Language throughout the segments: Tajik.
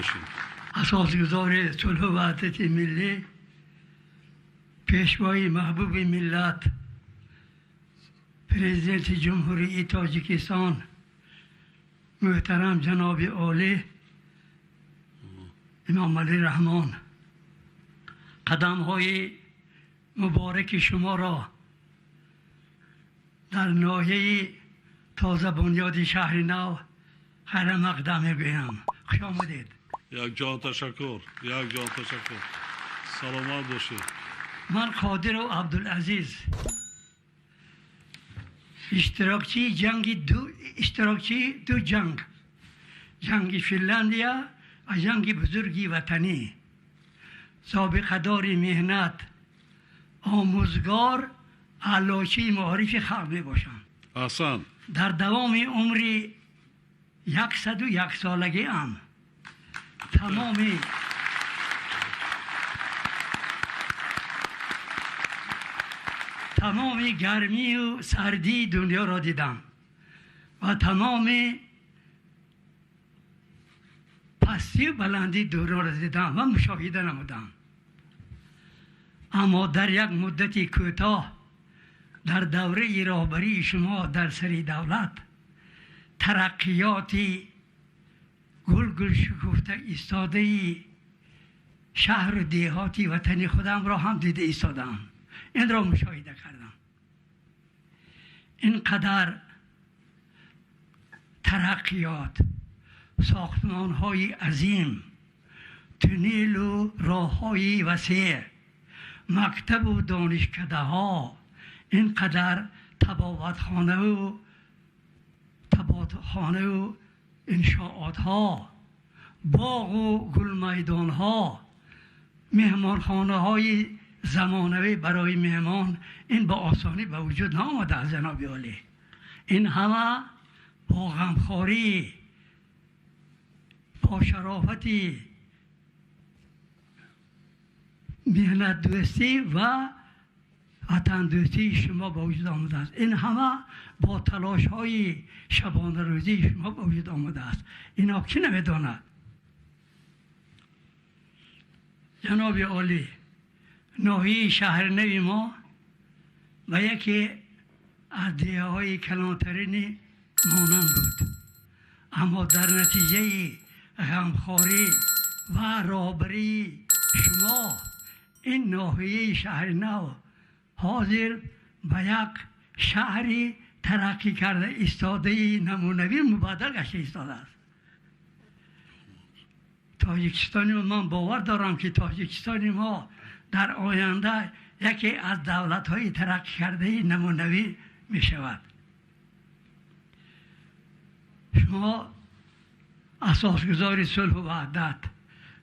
Бошед. Асосгузори сулҳу ваҳдати миллӣ, пешвои маҳбуби миллат, Президенти Ҷумҳурии Тоҷикистон муҳтарам ҷаноби олӣ Эмомалӣ Раҳмон, қадамҳои мубораки шуморо дар ноҳияи тозабунёди шаҳри нав хайрмақдам мегӯям. Хуш омадед. Якҷон ташаккур, якҷон ташаккур. Саломат бошед. Ман Қодиров Абдулазиз, иштирокчии ду ҷанг, ҷанги Финляндия ва ҷанги бузурги ватанӣ, собиқадори меҳнат, омӯзгор, аълочии маорифи халқ мебошам. Аҳсан. Дар давоми умри 101 солагиам тамоми гармию сардии дунёро дидам ва тамоми пастию баландии дунёро дидам ва мушоҳида намудам. Аммо дар як муддати кӯтоҳ, дар давраи роҳбарии шумо дар сари давлат, тараққиёти гулгул шукуфта истодаи шаҳру деҳоти ватани худамро ҳам дида истодаам. Инро мушоҳида кардам. Ин қадар тараққиёт, сохтмонҳои азим, туннелу роҳҳои васеъ, мактабу донишкадаҳо, ин қадар табобатхонаву иншоотҳо, боғу гулмайдонҳо, меҳмонхонаҳои замонавӣ барои меҳмон, ин ба осонӣ ба вуҷуд наомадааст, ҷаноби олӣ. Ин ҳама бо ғамхорӣ, бо шарофати меҳнатдӯстӣ ва ватандӯстии шумо ба вуҷуд омадааст. Ин ҳама бо талошҳои шабонарӯзии шумо ба вуҷуд омадааст. Ино кӣ намедонад? Ҷаноби олӣ, ноҳияи шаҳрнави мо ба яке аз деҳаҳои калонтарини монанд буд, аммо дар натиҷаи ғамхорӣ ва роҳбарии шумо ин ноҳияи шаҳри нав ҳозир ба як шаҳри тараққӣ карда истодаи намунавӣ мубаддал гашта истодааст. Тоҷикистони ман, бовар дорам, ки Тоҷикистони мо дар оянда яке аз давлатҳои тараққӣ кардаи намунавӣ мешавад. Шумо асосгузори сулҳу ваҳдат,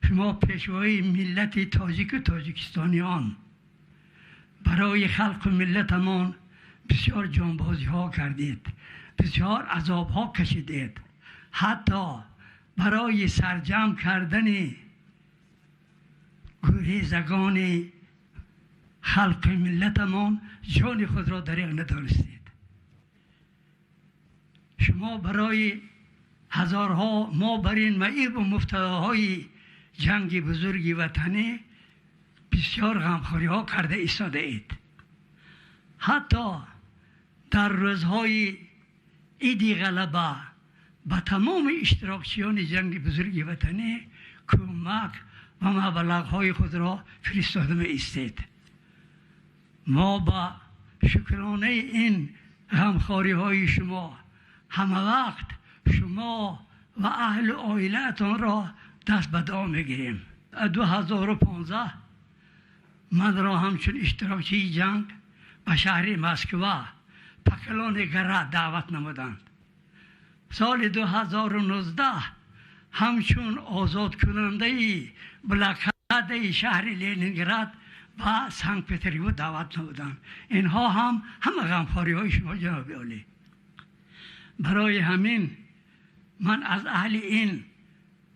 шумо пешвои миллати тоҷику тоҷикистониён, барои халқу миллатамон бисёр ҷонбозиҳо кардед, бисёр азобҳо кашидед. Ҳатто барои сарҷамъ кардани гурезагони халқи миллатамон ҷони худро дареғ надонистед. Шумо барои ҳазорҳо мо бар ин маибу мубталоҳои ҷанги бузурги ватанӣ бисёр ғамхориҳо карда истодаед. Ҳатто дар рӯзҳои иди ғалаба ба тамоми иштирокчиёни ҷанги бузурги ватанӣ кӯмак ва маблағҳои худро фиристода меистед. Мо ба шукронаи ин ғамхориҳои шумо ҳамавақт шумо ва аҳлу оилаатонро даст ба дуо мегирем. 2015 манро ҳамчун иштирокчии ҷанг ба шаҳри Москва, Поклонная гора даъват намуданд. Соли 2019 ҳамчун озодкунандаи блокадаи шаҳри Ленинград ба Санкт Петербург даъват намуданд. Инҳо ҳам ҳама ғамхориҳои шумо, ҷаноби олӣ. Барои ҳамин ман аз аҳли ин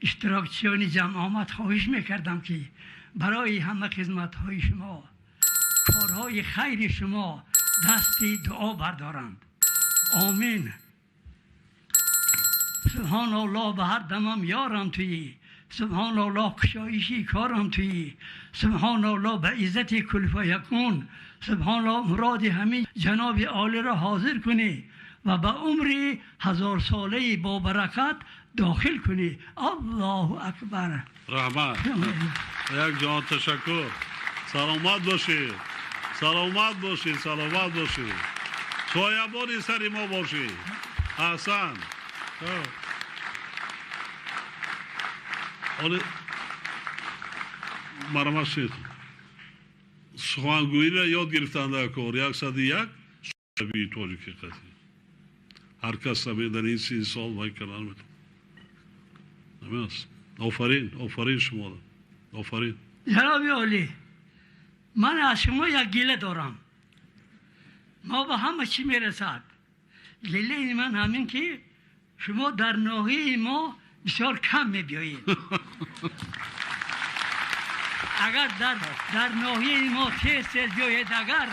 иштирокчиёни ҷамъомад хоҳиш мекардам, ки барои ҳама хизматҳои шумо, корҳои хайри шумо дасти дуо бардоранд. Омин. Субҳоналлоҳ, ба ҳар дамам ёрам туӣ. سبحان الله کشایشی کارم تویی، سبحان الله به عزت کل فیکون، سبحان الله مراد همین جناب عالی را حاضر کنی و به عمر 1000 ساله با برکت داخل کنی. الله اکبر. رحمت. یک جان تشکر. سلامت باشید. سلامت باشید. سلامت باشید. سایبان سر ما باشید. احسن. Мармашид. Сухангӯиро ёд гирифтан дар кор 101 шабии тоҷики қатӣ. Ҳар кас дар ин 30 сол вай кардан метавонад. Намест. Офарин, офарин шуморо. Офарин. Ҷаноби олӣ, ман аз шумо як гила дорам. Мо ба ҳама чӣ мерасад. Гилаи ман ҳамин ки шумо дар ноҳияи мо бисёр кам мебиёед. Агар дар ноҳияи мо тез-тез биёед, агар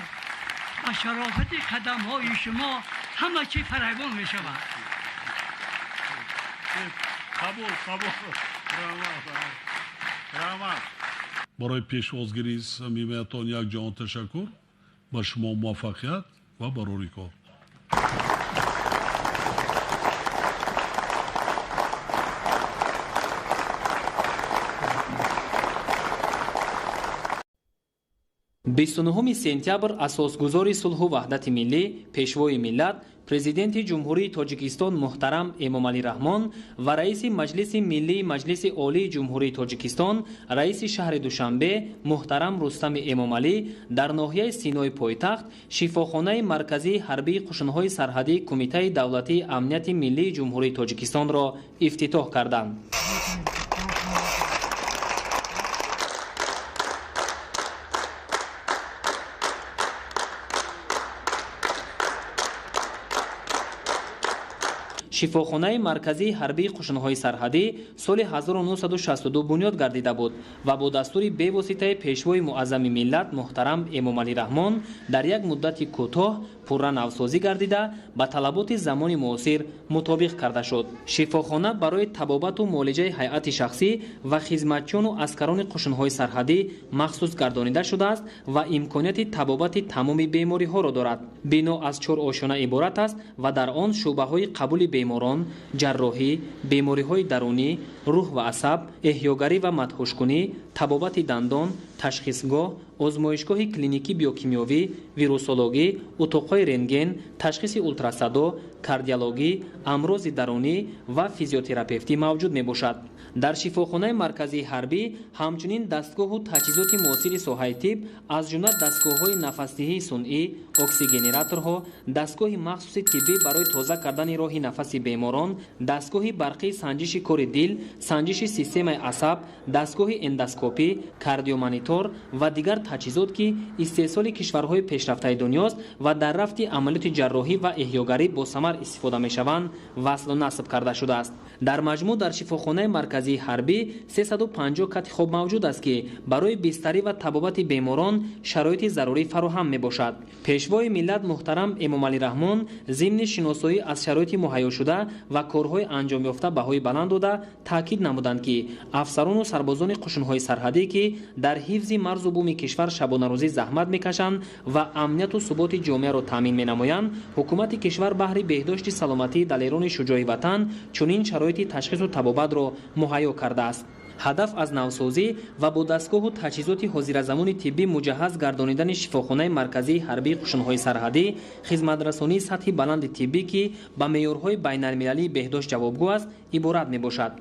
ба шарофати қадамҳои шумо ҳама чӣ фарогон мешавад. Қабул, қабул. Раҳмат. Барои пешвозгирии самимиятон як ҷаҳон ташаккур. Ба шумо муваффақият ва барори кор. Бисту нуҳуми сентябр асосгузори сулҳу ваҳдати миллӣ, пешвои миллат, президенти Ҷумҳурии Тоҷикистон муҳтарам Эмомалӣ Раҳмон ва раиси Маҷлиси Миллии Маҷлиси Олии Ҷумҳурии Тоҷикистон, раиси шаҳри Душанбе муҳтарам Рустами Эмомалӣ дар ноҳияи Синои пойтахт шифохонаи марказии ҳарбии қушунҳои сарҳадии Кумитаи давлатии амнияти миллии Ҷумҳурии Тоҷикистонро ифтитоҳ карданд. Шифохонаи марказии ҳарбии қушунҳои сарҳадӣ соли 1962 бунёд гардида буд ва бо дастури бевоситаи пешвои муаззами миллат муҳтарам Эмомалӣ Раҳмон дар як муддати кӯтоҳ пурра навсозӣ гардида ба талаботи замони муосир мутобиқ карда шуд. Шифохона барои табобату муолиҷаи ҳайати шахсӣ ва хизматчиону аскарони қушунҳои сарҳадӣ махсус гардонида шудааст ва имконияти табобати тамоми бемориҳоро дорад. Бино аз 4 ошёна иборат аст ва дар он шӯъбаҳои қабули беморон, ҷарроҳӣ, бемориҳои дарунӣ, рӯҳ ва асаб, эҳёгарӣ ва мадҳушкунӣ, табобати дандон, ташхисгоҳ, озмоишгоҳи клиникӣ биокимиёвӣ, вирусологӣ, утоқҳои рентген, ташхиси ултрасадо, кардиологӣ, амрози дарунӣ ва физиотерапевтӣ мавҷуд мебошад. Дар шифохонаи марказии ҳарбӣ ҳамчунин дастгоҳу таҷҳизоти муосири соҳаи тиб, аз ҷумла дастгоҳҳои нафасдиҳии сунъӣ, оксигенераторҳо, дастгоҳи махсуси тиббӣ барои тоза кардани роҳи нафаси беморон, дастгоҳи барқии санҷиши кори дил, санҷиши системаи асаб, дастгоҳи эндоскопӣ, кардиомонитор ва дигар таҷҳизот, ки истеҳсоли кишварҳои пешрафтаи дунёст ва дар рафти амалиёти ҷарроҳӣ ва эҳёгарӣ босамар истифода мешаванд, васлу насб карда шудааст. Дар маҷмӯъ дар шифохонаи марказии ҳарбӣ 350 кати хоб мавҷуд аст, ки барои бистарӣ ва табобати беморон шароити зарурӣ фароҳам мебошад. Пешвои миллат муҳтарам Эмомалӣ Раҳмон зимни шиносоӣ аз шароити муҳайёшуда ва корҳои анҷомёфта баҳои баланд дода таъкид намуданд, ки афсарону сарбозони қушунҳои сарҳадӣ, ки дар ҳифзи марзу буми кишвар шабонарӯзӣ заҳмат мекашанд ва амнияту суботи ҷомеаро таъмин менамоянд, ҳукумати кишвар баҳри беҳдошти саломатии далерони шуҷои ватан чунин шароити ташхису табобатро муҳайё кардааст. Ҳадаф аз навсозӣ ва бо дастгоҳу таҷҳизоти ҳозиразамони тиббӣ муҷаҳҳаз гардонидани шифохонаи марказии ҳарбии қушунҳои сарҳадӣ, хизматрасонии сатҳи баланди тиббӣ, ки ба меъёрҳои байналмилалии беҳдошт ҷавобгӯ аст, иборат мебошад.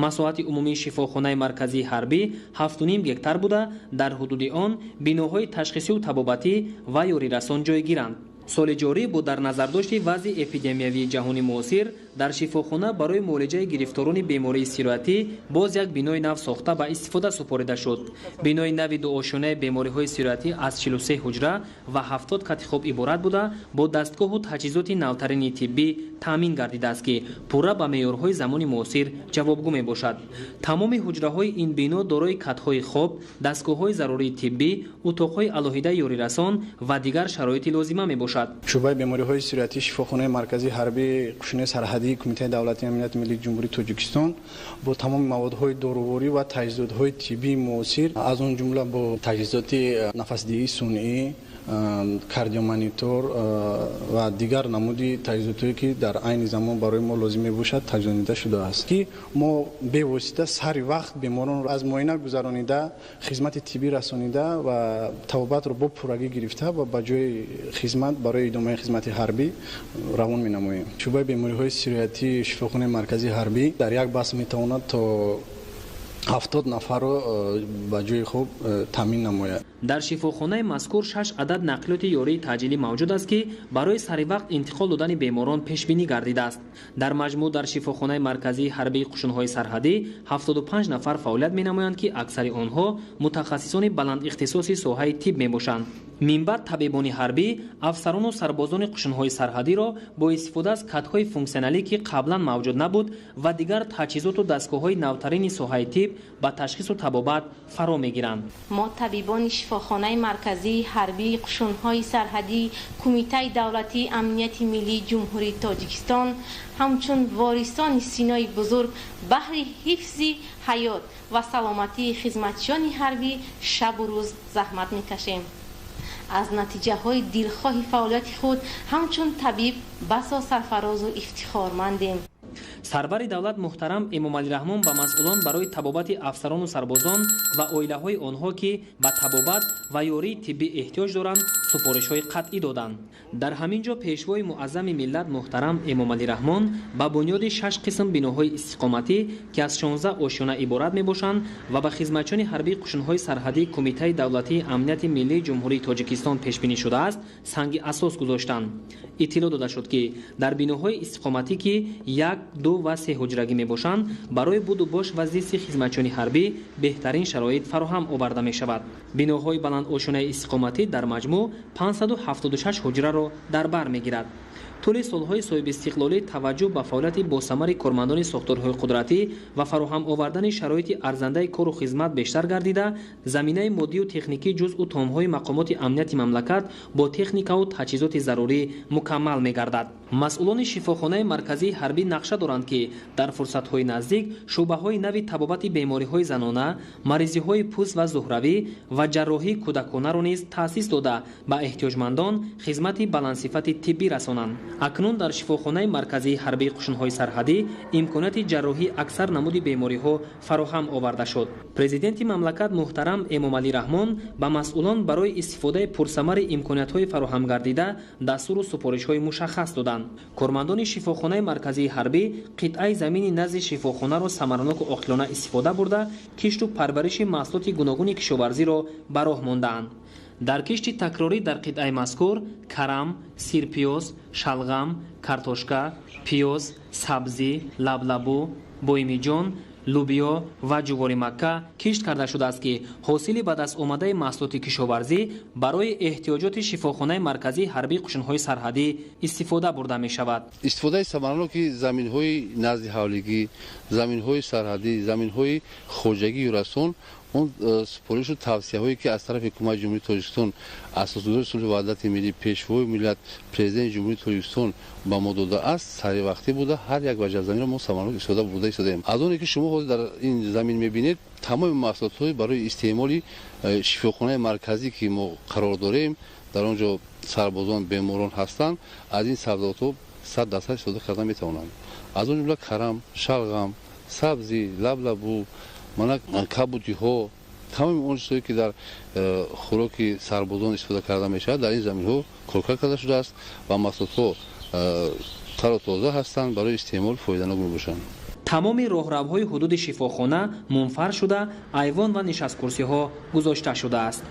Масоҳати умумии шифохонаи марказии ҳарбӣ 7,5 гектар буда, дар ҳудуди он биноҳои ташхисию табобатӣ ва ёрирасон ҷойгиранд. Соли ҷорӣ бо дар назардошти вазъи эпидемиявии ҷаҳони муосир дар шифохона барои муолиҷаи гирифторони бемории сироятӣ боз як бинои нав сохта ба истифода супорида шуд. Бинои нави дуошёнаи бемориҳои сироятӣ аз 43 ҳуҷра ва 70 кати хоб иборат буда, бо дастгоҳу таҷҳизоти навтарини тиббӣ таъмин гардидааст, ки пурра ба меъёрҳои замони муосир ҷавобгӯ мебошад. Тамоми ҳуҷраҳои ин бино дорои катҳои хоб, дастгоҳҳои зарурии тиббӣ, утоқҳои алоҳидаи ёрирасон ва дигар шароити лозима мебошад. мебошад. Шӯъбаи бемориҳои сироятии шифохонаи марказии ҳарбии қӯшуни сарҳадии Кумитаи давлатии амнияти миллии Ҷумҳурии Тоҷикистон бо тамоми маводҳои доруворӣ ва таҷҳизотҳои тиббии муосир, аз он ҷумла бо таҷҳизоти нафасдиҳии сунъӣ, кардиомонитор ва дигар намуди таҷҳизотҳое, ки дар айни замон барои мо лозим мебошад, таҷҳизонида шудааст, ки мо бевосита сари вақт беморонро аз муоина гузаронида, хизмати тиббӣ расонида ва табобатро бо пуррагӣ гирифта ва ба ҷои хизмат барои идомаи хизмати ҳарбӣ равон менамоем. Шӯъбаи бемориҳои сироятии шифохонаи марказии ҳарбӣ дар як баст метавонад то 70 нафарро ба ҷои хуб таъмин намояд. Дар шифохонаи мазкур 6 адад нақлиёти ёрии таъҷилӣ мавҷуд аст, ки барои саривақт интиқол додани беморон пешбинӣ гардидааст. Дар маҷмӯъ дар шифохонаи марказии ҳарбии қӯшунҳои сарҳадӣ 75 нафар фаъолият менамоянд, ки аксари онҳо мутахассисони баландихтисоси соҳаи тиб мебошанд. Минбаъд табибони ҳарбӣ афсарону сарбозони қӯшунҳои сарҳадиро бо истифода аз катҳои функсионалӣ, ки қаблан мавҷуд набуд, ва дигар таҷҳизоту дастгоҳҳои навтарини соҳаи тиб ба ташхису табобат фаро мегиранд. Мо табибони шифохонаи марказии ҳарбии қӯшунҳои сарҳадии Кумитаи давлатии амнияти миллии Ҷумҳурии Тоҷикистон ҳамчун ворисони синои бузург баҳри ҳифзи ҳаёт ва саломатии хизматчиёни ҳарбӣ шабу рӯз заҳмат мекашем. Аз натиҷаҳои дилхоҳи фаъолияти худ ҳамчун табиб басо сарфарозу ифтихормандем. Сарвари давлат муҳтарам Эмомалӣ Раҳмон ба масъулон барои табобати афсарону сарбозон ва оилаҳои онҳо, ки ба табобат ва ёрии тиббӣ эҳтиёҷ доранд, супоришҳои қатъӣ доданд. Дар ҳамин ҷо пешвои муаззами миллат муҳтарам Эмомалӣ Раҳмон ба бунёди 6 қисм биноҳои истиқоматӣ, ки аз 16 ошёна иборат мебошанд ва ба хизматчиёни ҳарбии қӯшунҳои сарҳадии Кумитаи давлатии амнияти миллии Ҷумҳурии Тоҷикистон пешбинӣ шудааст, санги асос гузоштанд. Иттилоъ дода шуд, ки дар биноҳои истиқоматӣ, ки 1, 2 ва 3 ҳуҷрагӣ мебошанд, барои буду бош ва зисти хизматчиёни ҳарбӣ беҳтарин шароит фароҳам оварда мешавад. Биноҳои баландошёнаи истиқоматӣ дар маҷмӯъ 576 ҳуҷраро дар бар мегирад. Тӯли солҳои соҳибистиқлолӣ таваҷҷӯҳ ба фаъолияти босамари кормандони сохторҳои қудратӣ ва фароҳам овардани шароити арзандаи кору хизмат бештар гардида, заминаи моддию техникии ҷузъу томҳои мақомоти амнияти мамлакат бо техникаву таҷҳизоти зарурӣ мукаммал мегардад. Масъулони шифохонаи марказии ҳарбӣ нақша доранд, ки дар фурсатҳои наздик шӯъбаҳои нави табобати бемориҳои занона, маризиҳои пӯст ва зуҳравӣ ва ҷарроҳии кӯдаконаро низ таъсис дода, ба эҳтиёҷмандон хизмати баландсифати тиббӣ расонанд. Акнун дар шифохонаи марказии ҳарбии қӯшунҳои сарҳадӣ имконияти ҷарроҳии аксар намуди бемориҳо фароҳам оварда шуд. Президенти мамлакат муҳтарам Эмомалӣ Раҳмон ба масъулон барои истифодаи пурсамари имкониятҳои фароҳам гардида дастуру супоришҳои мушаххас доданд. Кормандони шифохонаи марказии ҳарбӣ қитъаи замини назди шифохонаро самараноку оқилона истифода бурда, кишту парвариши маҳсулоти гуногуни кишоварзиро ба роҳ мондаанд. Дар кишти такрорӣ дар қитъаи мазкур карам, сирпиёз, шалғам, картошка, пиёз, сабзӣ, лаблабу, боймиҷон, лубиё ва ҷувори макка кишт карда шудааст, ки ҳосили ба даст омадаи маҳсулоти кишоварзӣ барои эҳтиёҷоти шифохонаи марказии ҳарбии қӯшунҳои сарҳадӣ истифода бурда мешавад. Истифодаи самараноки заминҳои назди ҳавлигӣ, заминҳои сарҳадӣ, заминҳои хоҷагии расон, он супоришу тавсияҳое, ки аз тарафи Ҳукумати Ҷумҳурии Тоҷикистон, асосгузори сулҳу ваҳдати миллӣ, пешвои миллат, президенти Ҷумҳурии Тоҷикистон ба мо додааст, саривақтӣ буда, ҳар як ваҷаб заминро мо самаранок истифода бурда истодаем. Аз оне ки шумо ҳозир дар ин замин мебинед, тамоми маҳсулотҳои барои истеъмоли шифохонаи марказӣ, ки мо қарор дорем, дар он ҷо сарбозон, беморон ҳастанд, аз ин сабзавотҳо 100% истифода карда метавонанд. Аз он ҷумла карам, шалғам, сабзӣ, лаблабу, мана кабудиҳо, тамоми он чизҳое, ки дар хӯроки сарбозон истифода карда мешавад, дар ин заминҳо коркард карда шудааст ва маҳсулотҳо тару тоза ҳастанд, барои истеъмол фоиданок мебошанд. Тамоми роҳравҳои ҳудуди шифохона мунфар шуда, айвон ва нишасткурсиҳо гузошта шудааст.